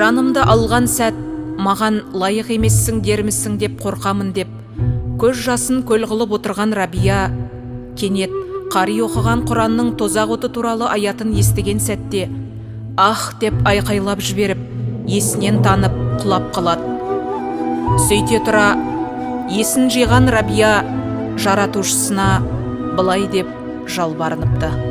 Жанымды алған сәт маған лайық емессің дермісің деп қорқамын деп көз жасын көл қылып отырған Рабия кенет қари оқыған Құранның тозақ оты туралы аятын естіген сәтте «Ах!» деп айқайлап жіберіп, есінен танып құлап қалады. Сөйте тұра есін жиған Рабия жаратушысына былай деп жалбарыныпты.